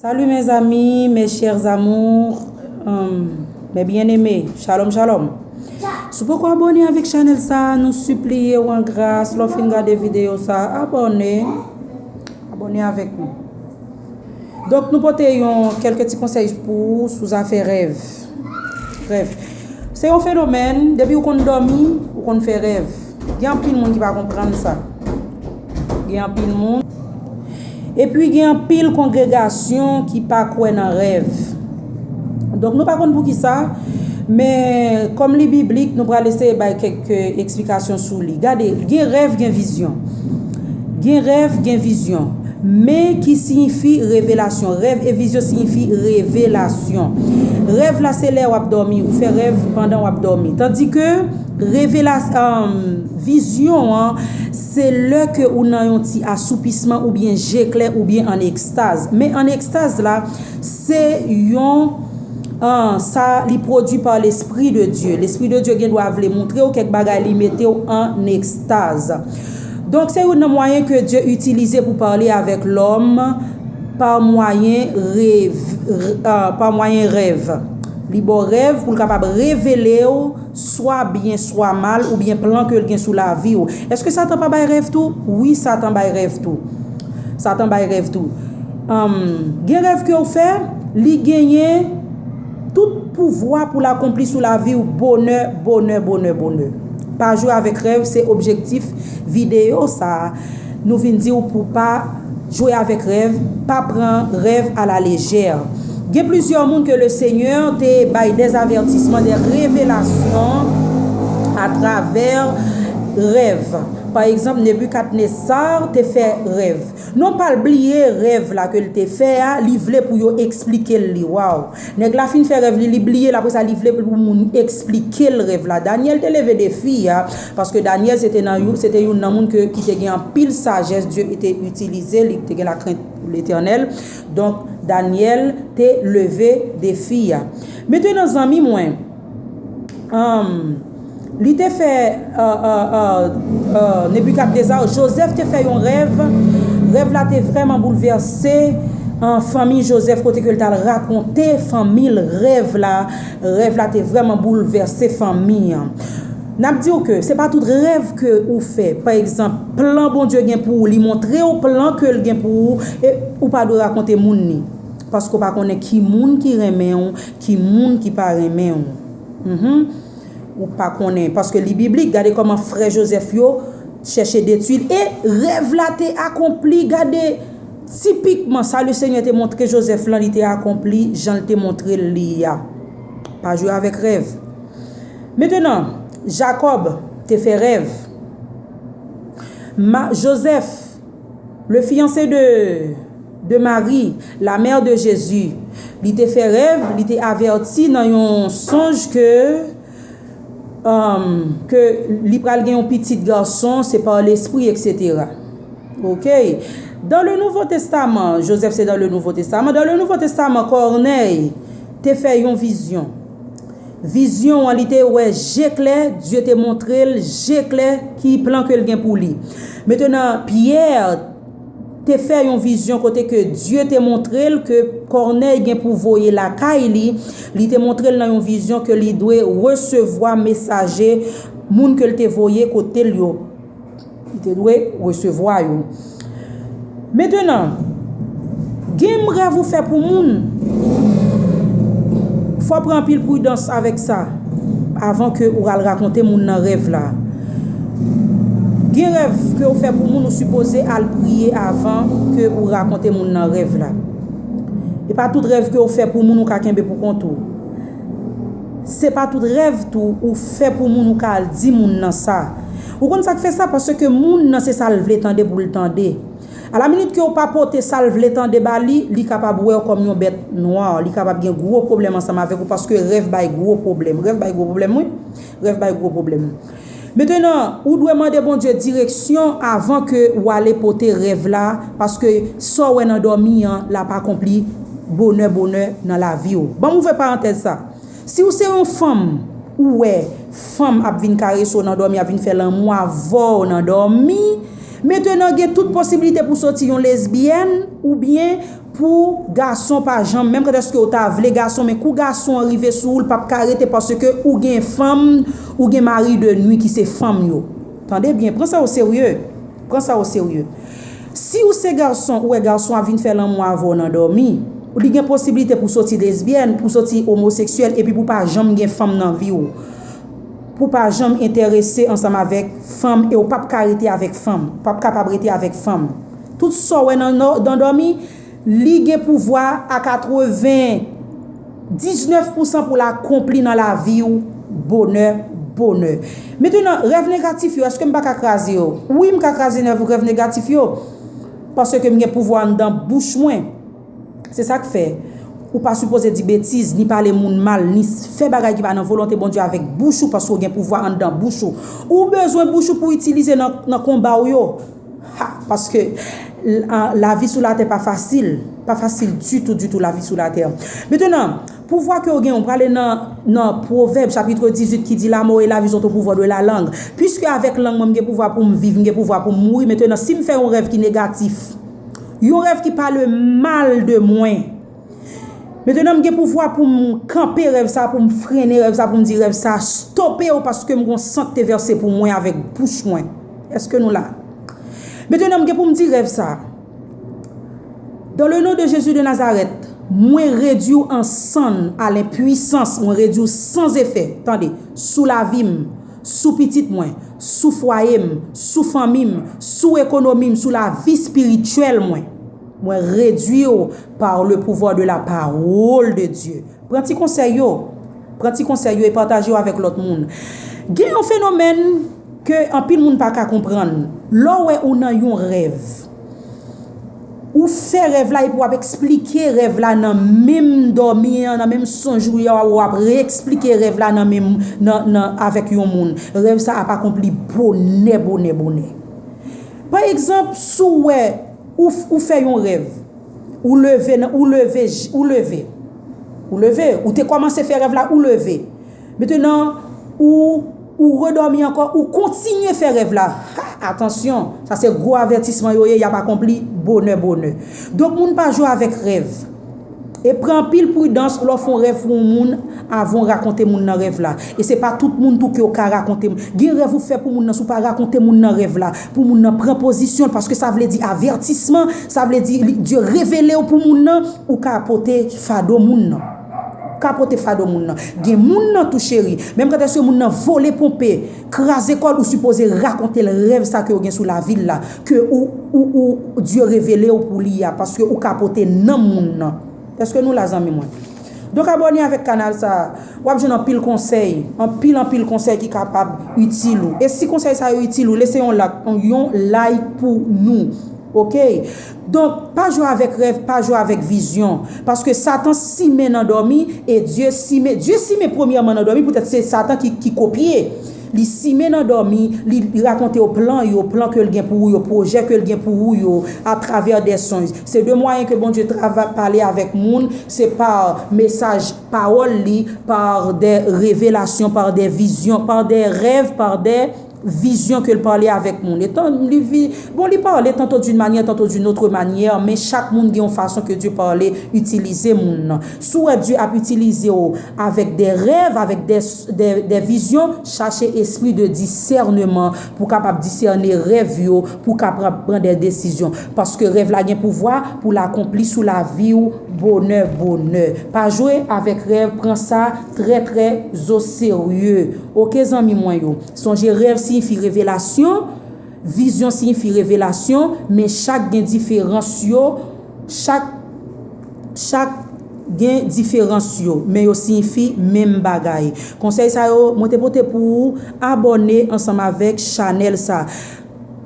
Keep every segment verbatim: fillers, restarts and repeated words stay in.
Salut mes amis, mes chers amours, euh, mes bien-aimés. Shalom, shalom. Si w poko abòne avèk chanèl sa, nou sipliye w an gras, lè w fin gade videyo sa, abòne. Abòne avèk nou. Donk, nou pote yon kèlke ti konsèy pou ou sou zafè rèv. Rèv. Se yon fenomèn, depi ou konn dòmi, ou konn fè rèv. Gen anpil moun ki pa konprann sa. Gen anpil moun. Epi gen anpil kongregasyon ki pa kwè nan rèv. Donk, nou pa konn poukisa, men kòm li biblik, nou pral eseye bay kèk, eh, eksplikasyon sou li. Gade, gen rèv, gen vizyon. Gen rèv, gen vizyon. Men ki siyifi revelasyon. Rèv e vizyon siyifi revelasyon. Rèv la, se lè w ap dòmi, ou fè rèv pandan w ap dòmi. Tandike, revelas-, um, vizyon an, se lè ke ou nan yon ti asoupisman oubyen je klè oubyen an ekstaz. Men an ekstaz la, se yon, an, sa li pwodui pa Lespri de Dye. Lespri de Dye gen dwa vle moutre w kèk bagay, li mete w an ekstaz. Donk, se youn nan mwayen ke Dye itilize pou pale avèk lòm pa mwayen rèv, r-, a, pa mwayen rèv. Li ba w rèv pou l kapab revele w swa byen, swa mal, oubyen plan ke l gen sou lavi w. Èske Satan pa bay rèv tou? Wi, Satan bay rèv tou. Satan bay rèv tou. Anm, gen rèv ke w fè, li genyen tout pouvwa pou l akonpli sou lavi w bonè, bonè, bonè, bonè. Pa jwe avèk rèv, se objektif videyo sa a. Nou vin di w pou pa jwe avèk rèv, pa pran rèv a la lejè. Gen plizyè moun ke le Senyè te bay dè avètisman, dè revelasyon atravè rèv. Pa egzanp, Nebikadnesar te fè rèv. Non pa l bliye rèv la ke l te fè a, li vle pou yo eksplike l li. Waw! Nèg la fin fè rèv li, li bliye l, apre sa li vle pou moun eksplike l rèv la. Danyèl te leve defi a, paske Danyèl se te nan yon, se te youn nan moun ke, ki te gen anpil sajès, Dye te itilize, li te gen lakrent pou Letènèl. Donk, Danyèl te leve defi a. Mentenan, zanmi mwen, anm, li te fè, euh, euh, euh, euh, Nebikadneza, Jozèf te fè yon rèv. Rèv la te vrèman boulvèse, euh, fanmi Jozèf, kote ke l t al rakonte fanmi l rèv la. Rèv la te vrèman boulvèse fanmi an. N ap di w ke se pa tout rèv ke ou fè. Pa egzanp, plan Bondye gen pou ou, li montre w plan ke l gen pou ou, e ou pa dwe rakonte moun ni. Paske w pa konnen ki moun ki renmen w, ki moun ki pa renmen w. Mhm. Ou pa konnen. Paske li biblik, gade kòman frè Jozèf yo chèche detwi l. E rèv la te akonpli. Gade tipikman sa le Senyè te montre Jozèf lan, li te akonpli jan l te montre l li a. Pa jwe avèk rèv. Mentenan, Jakòb te fè rèv. Ma-, Jozèf, le fiancé de, de Marie, la mère de Jésus, li te fè rèv, li te avèti nan yon sonj ke, um, ke li pral gen yon pitit gason, se pa lespri, et cetera. Ok. Dans le Nouveau Testament, Joseph c'est dans le Nouveau Testament, dans le Nouveau Testament, Kònèy te fè yon vizyon. Vizyon an, li te wè je klè, Dye te montre l je klè ki plan ke l gen pou li. Mentenan, Pyè te fè yon vizyon kote ke Dye te montre l ke Kònèy gen pou voye lakay li. Li te montre l nan yon vizyon ke li dwe resevwa mesaje, moun ke l te voye kote l yo. Li te dwe resevwa yo. Mentenan, gen rèv ou fè pou moun, fò w pran anpil pridans avèk sa avan ke ou al rakonte moun nan rèv la. Gen rèv ke w fè pou moun, ou sipoze al priye avan ke ou rakonte moun nan rèv la. E pa tout rèv ke w fè pou moun ou ka kenbe pou kont ou. Se pa tout rèv tou ou fè pou moun ou ka al di moun nan sa. Ou konn sa k fè sa? Paske moun nan se sa l vle tande pou l tande. Alaminit ke w pa pote sa l vle tande ba li, li kapab wè w kòm yon bèt nwa. Li kapab gen gwo pwoblèm ansanm avèk ou paske rèv bay gwo pwoblèm. Rèv bay gwo pwoblèm, wi. Rèv bay gwo pwoblèm. Mentenan, ou dwe mande Bondye direksyon avan ke w ale pote rèv la, paske sa w wè nan dòmi an, l ap akonpli bonè, bonè nan lavi w. Ban m ouvè parantèz sa. Si w se yon fanm, ou wè fanm ap vin karese w nan dòmi, ap vin fè lanmou avè w nan dòmi, mentenan gen tout posiblite pou soti yon lesbyèn oubyen Pou gason pa janm, menm kantèske w ta vle gason, men kou gason an rive sou ou, l p ap ka rete paske ou gen fanm, ou gen mari de nwi ki se fanm yo. Tande byen, pran sa o serye. Pran sa o serye. Si ou se gason, ou wè gason ap vin fè lanmou avè w nan dòmi, li gen posiblite pou soti lesbyèn, pou soti omoseksyèl, epi pou pa janm gen fanm nan vi w. Pou pa janm enterese ansanm avèk fanm, e w p ap ka rete avèk fanm. W p ap kapab rete avèk fanm. Tout sa w wè nan, nan dòmi, li gen pouvwa a katrevendiznèf pousan pou l akonpli nan lavi w bonè, bonè. Mentenan, rèv negatif yo, èske m pa ka kraze yo? Wi, m ka kraze rèv, rèv negatif yo. Paske m gen pouvwa anndan bouch mwen. Se sa k fè, ou pa sipoze di betiz, ni pale moun mal, ni fè bagay ki pa nan volonte Bondye avèk bouch ou, paske w gen pouvwa anndan bouch ou. Ou bezwen bouch ou pou itilize nan, nan konba w yo. Ha, paske lavi sou latè pa fasil. Pa fasil ditou, ditou, lavi sou latè. Mentenan, pouvwa ke w gen, ou prale nan, nan Pwovèb, chapit dizuit, ki di, la mort et la vie sont au pouvoir de la langue. Puiske avèk lang mwen, m gen pouvwa pou m viv, m gen pouvwa pou m mouri. Mentenan, si m fè yon rèv ki negatif, yon rèv ki pale mal de mwen, mentenan, m gen pouvwa pou m kanpe rèv sa, pou m frennen rèv sa, pou m di rèv sa, stope w, paske m gon san k te vèse pou mwen avèk bouch mwen. Èske nou la? Mentenan, m gen pou m di rèv sa. Dans le nom de Jésus de Nazareth, mwen redwi w an sann, à l'impuissance, mwen redwi w san efè. Tande, sou lavi m, sou pitit mwen, sou fwaye m, sou fanmi m, sou ekonomi m, sou lavi espirityèl mwen. Mwen redwi w par le pouvoir de la parole de Dieu. Pran ti konsèy yo. Pran ti konsèy yo e pataje yo avèk lòt moun. Gen yon fenomèn ke anpil moun pa ka konprann. Lè w wè ou nan yon rèv, ou fè rèv la epi w ap eksplike rèv la nan menm dòmi an, nan menm sonj ou ye a, w ap reeksplike rèv la nan menm, nan, nan, avèk yon moun. Rèv sa ap akonpli bonè, bonè, bonè. Pa egzanp, si w wè ou, ou fè yon rèv, ou leve, nan, ou leve, ou leve, ou leve, ou te kòmanse fè rèv la, ou leve. Mentenan, ou, ou redòmi ankò, ou kontinye fè rèv la. Ha, atansyon, sa se gwo avètisman yo ye, y ap akonpli bonè, bonè. Donk, moun pa jwe avèk rèv. E pran anpil pridans lè w fè yon rèv pou yon moun avan w rakonte moun nan rèv la. E se pa tout moun tou ke w ka rakonte. Gen rèv ou fè pou moun nan, si w pa rakonte moun nan rèv la, pou moun nan pran pozisyon l, paske sa vle di avètisman, sa vle di li, Dye revele w pou moun nan, ou ka pote fado moun nan. Ou ka pote fado moun nan. Gen moun nan tou cheri, menm kantèske moun nan vole ponpe, kraze kò l, ou sipoze rakonte l rèv sa ke w gen sou lavi l la, ke ou, ou, ou, Dye revele w pou li a, paske ou ka pote nanm moun nan. Èske nou la, zanmi mwen? Donk, abòne avèk kanal sa a. W ap jwenn anpil konsèy, anpil, anpil konsèy ki kapab itil ou. E si konsèy sa yo itil ou, lese yon lak, yon like pou nou. Oke? Donk, pa jwe avèk rèv, pa jwe avèk vizyon. Paske Satan simen nan dòmi e Dye simen. Dye simen premyèman nan dòmi, poutèt se Satan ki, ki kopye. Li simen nan dòmi, li, li rakonte w plan yo, plan ke l gen pou ou yo, pwojè ke l gen pou ou yo, atravè de sonj. Se de mwayen ke Bondye trava-, pale avèk moun, se pa mesaj pawòl li, par de revelasyon, par de vizyon, par de rèv, par de vizyon ke l pale avèk moun. Etan li vi-, bon, li pale tanto d'une manière, tanto d'une autre manière, men chak moun gen yon fason ke Dye pale, itilize moun nan. Si w wè Dye ap itilize w avèk de rèv, avèk de, de, de vizyon, chache espri de disèneman pou w kapab disène rèv yo, pou w kapab pran de desizyon. Paske rèv la gen pouvwa pou l akonpli sou lavi w bonè, bonè. Pa jwe avèk rèv, pran sa trè, trè o serye. Oke, zanmi mwen yo. Sonje, rèv siyifi revelasyon, vizyon siyifi revelasyon, men chak gen diferans yo, chak, chak gen diferans yo, men yo siyifi menm bagay. Konsèy sa yo, mwen te pote pou ou abòne ansanm avèk chanèl sa.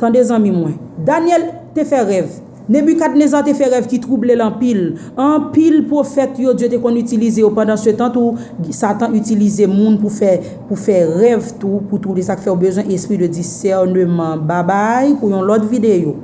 Tande, zanmi mwen. Danyèl te fè rèv. Nebikadneza te fè rèv ki twouble l anpil. Anpil pwofèt yo, Dye te konn itilize yo. Pandan se tan tou, Satan itilize moun pou fè, pou fè rèv tou, pou twouble. Sa k fè w bezwen espri de disèneman. Babay, pou yon lòt videyo.